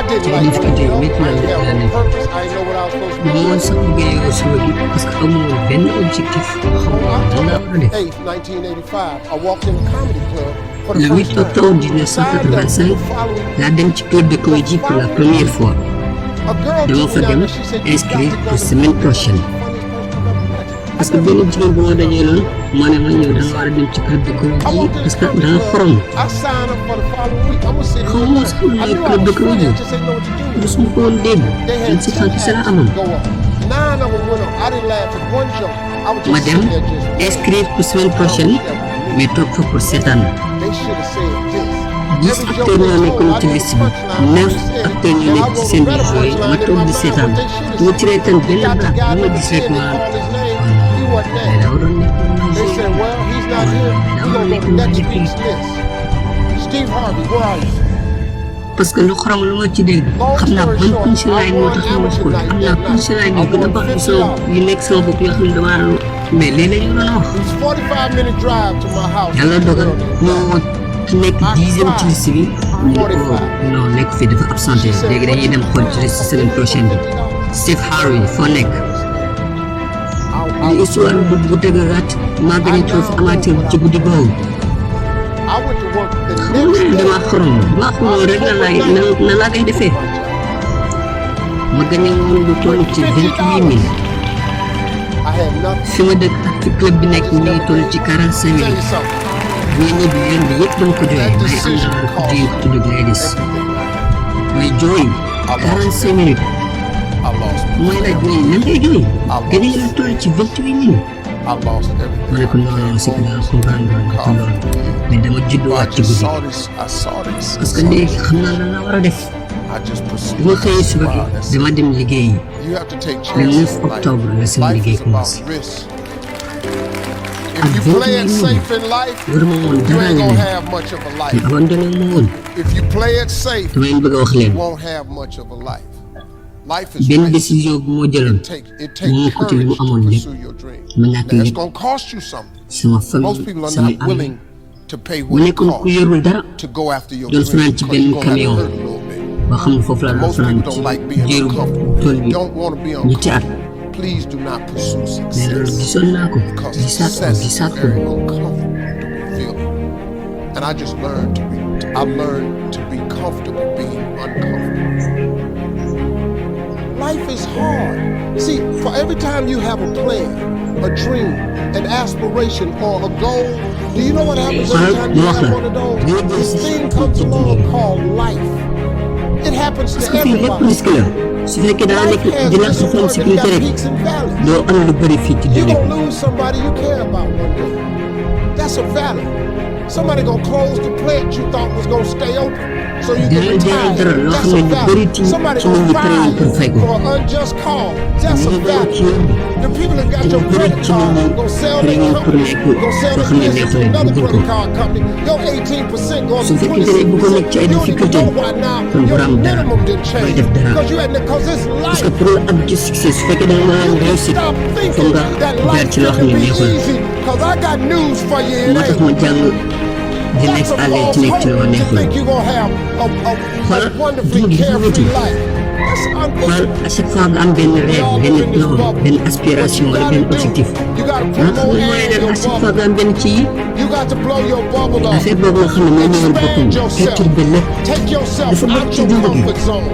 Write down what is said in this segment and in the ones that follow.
didn't like it. I did that on purpose. I didn't know what I was supposed to be doing. Moi sax liggéeyoo suba gi parce que amoo benn objectif. October 8th, 1985, I walked in a comedy club for the Le first 8 time. octobre 1985 laa dem ci tour de comédie pour la première fois. A girl Dama took fa me down dem there. She said, "You got inscrire to go pour to semaine prochaine. Parce que benn jigéen bu ma dajaloon ma ne ma ñëw da nga war a dem ci club de comédie parce que da nga xorom. I signed up for the following week. I'm gonna sit Xaw here. ma sax lu I lay knew I club de was funny. I comédie. just didn't know what to do. Mosuma ko woon dégg. They had 26 10 ans ci sa la hats amoon. go up. 9 of them went up. I didn't laugh at one joke. I was ma just dem sitting there just. inscrire pour semaine prochaine mais toog fa pour 7 ans. They should have said this. 10 Every joke acteurs they ñoo told, nekkoon I ci knew liste the bi punchline. 9 They said, acteurs ñoo and I nekk ci wrote seen a better biir yooyu ma punchline in toog my di mind, seetaan what they should have mu said. tiré tan benn They got the blague guy bu ma at the gis rek end, they ma called his name. He wasn't mais there. daa waroon nekk They said, well, he's not here. We're going to go to next week's list. Steve Harvey, where are you? parce que lu xorom lu ma ci dégg xam naa ban punchline moo tax ma wax ko am naa punchline yu gën a baax yu nekk sama bopp yoo xam ne damaa lu mais léeg-léeg ñu doon wax. It's 45-minute drive to my house. yàlla dogal moo ki nekk 10e ci liste bi ñu ko non nekk fii dafa absenté léegi dañuy dem xool ci liste semaine prochaine bi Steve Harvey foo nekk li histoire bu dëgëraat maa gën a coof amateur ci guddi googu I went to work the xam next nga day. damaa xorom damaa xorom rek na laa koy defee ma gagné woon lu toll ci 28 000 I had nothing. fi ma dëkk ak fi club bi nekk mi ngi toll ci 45 000 Tell you something. ñii ñëpp yoon bi yëpp dama ko jooyee may am naa ko jigéen ko tudd Gladys may jooy 45 minutes I lost. mooy laaj may nan ngay jooy gagné lu toll ci 28 000 I lost everything. ma ne ko non c'est que daa comprendre nga ko loolu mais dama I judduwaat ci just guddi saw this. I saw this. parce que léegi xam naa lan la war a def I just pursued. bu ma xëyee suba Wow, gi that's- dama dem liggéeyi You have to take le chances 9 in life. octobre la sama Life liggéey is about commencé risk. ak If you play 28 it 000 safe in life, waruma woon you dara ain't leneen gonna have much of a mais life. abandonné ma woon If you play it safe, dama leen bëgg a wax leen you won't have much of a life. Life is benn risk. décision bu ma jëloon It moo takes coûté li mu courage to amoon lépp pursue your dream. ma ñàkk Now, it's lépp gonna cost you something. sama Most famille people are samay not am willing to pay mu what it nekkoon ku costs yorul dara to go after your doon dream fanaan ci because benn you're gonna have to camion hurt a little bit. boo xam ne foofu laa doon Most people fanaan don't ci like being diiru uncomfortable. tool bi Don't want to be ñetti at uncomfortable. Please do not pursue mais loolu success gisoon naa ko because gisaat ko success is gisaat ko very uncomfortable to feel. And I just learned to be comfortable being uncomfortable. Life is hard. See, for every time you have a plan, a dream, an aspiration, or a goal, do you know what happens every time you have one of those? This thing comes along called life. It happens parce to que fii lépp everybody. risque la su fekkee daa nekk Life di has lakk sa fan disappointment, sécurité got rek peaks and valleys. doo am lu bëri fii ci You're dëkk gonna lose somebody you care about one day. That's a valley. Somebody gonna close the plant you thought was gonna stay open, so you can Dara dara retire. dara loo That's xam a ne lu valley. bëri ci Somebody ci nit ñi gonna pare fire nañ pour fay you ko for an unjust cause. That's a ñu ngi doon ci valley. yoon bi The people that got te your lu bëri credit ci nit card ñi gonna sell pare their nañ pour company, nekk gonna sell foo their xam ne business to neexu leen another bëgg ko credit card company. Your 18% going su to fekkee ne bëggoon nekk ci ay 26%. You don't even difficulté know why now kon bu your am dara minimum didn't booy change def dara because it's parce que life. pour am ci succès su fekkee da nga You can réussite stop foog thinking nga that jaar life ci loo xam can ne be neexul easy, cause I got news for you. It moo tax ain't. ma jàng di nekk That's a à l'aise false ci nekk ci hope loo to neexul think you're gonna have Voilà, a wonderfully dund gi dafa carefree métti. life. That's xool à chaque fois nga am benn rêve benn plan benn aspiration wala benn objectif You gotta ah put more mooy air in def à your chaque fois bubble. nga am benn kii You got to blow your bubble up. affaire boobu nga xam ne moo ñëwal boppam Expand yourself. perturbé lépp Take yourself Dafa bokk out ci your dund gi. comfort zone.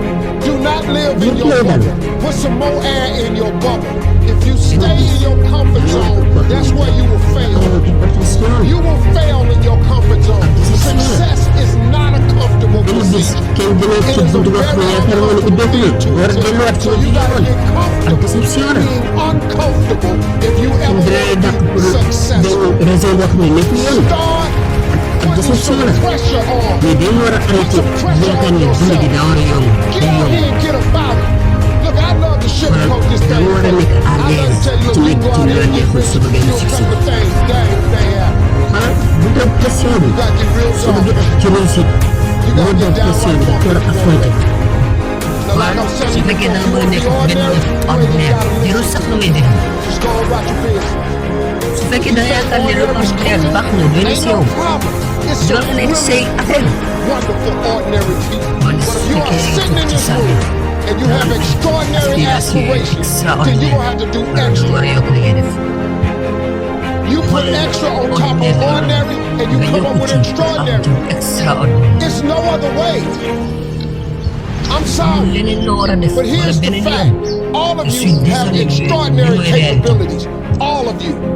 Do not live in Lépp your lay dal. bubble. Put some more air in your bubble. If you stay in your comfort zone, that's where you will fail. attention You will fail in your comfort zone. Success is not a comfortable benn bis position. kenn dina It ci is a buntu boo xam ne very yaakaar nga ne ubbeeku na uncomfortable war a thing to delluwaat ci attain. So li you nga gotta defoon get ak comfortable déception la being uncomfortable if you kenn ever dina lay want dàq to be pour successful. benn raison boo xam ne nekkul yoon Start putting déception some la pressure on. mais dañu war a arrêté yaakaar ne dund gi daa war a yomb Get day out yomb here and get about it. Look, I love to sugarcoat this da thing. nga war a nekk à I love l'aise to tell you, ci look, you nekk go ci out lu la here and get neexul rich, soo you bëggee do a succès couple things, they happen. ah bu dee pression bi You gotta get real soo soft. bëggee ci réussite You boo gotta dee get down pression bi like dafa war a affronté Now, like I'm su saying, you fekkee da nga bëgg a nekk want to benn be def ordinaire jarul sax lu may def just go about your business. su fekkee da nga yaakaar ne lu ordinaire baax na doy na si yow It's some Don't let say really wonderful, ordinary people. Bon, But if you are okay, sitting in this room and you have extraordinary aspirations, then you're going to have to do extra. You put extra on top of ordinary and you come up with extraordinary. It's no other way. I'm sorry, but here's the fact. All of you have extraordinary capabilities. All of you.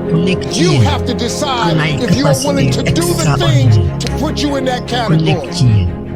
You have to decide if you are willing to do the things to put you in that category.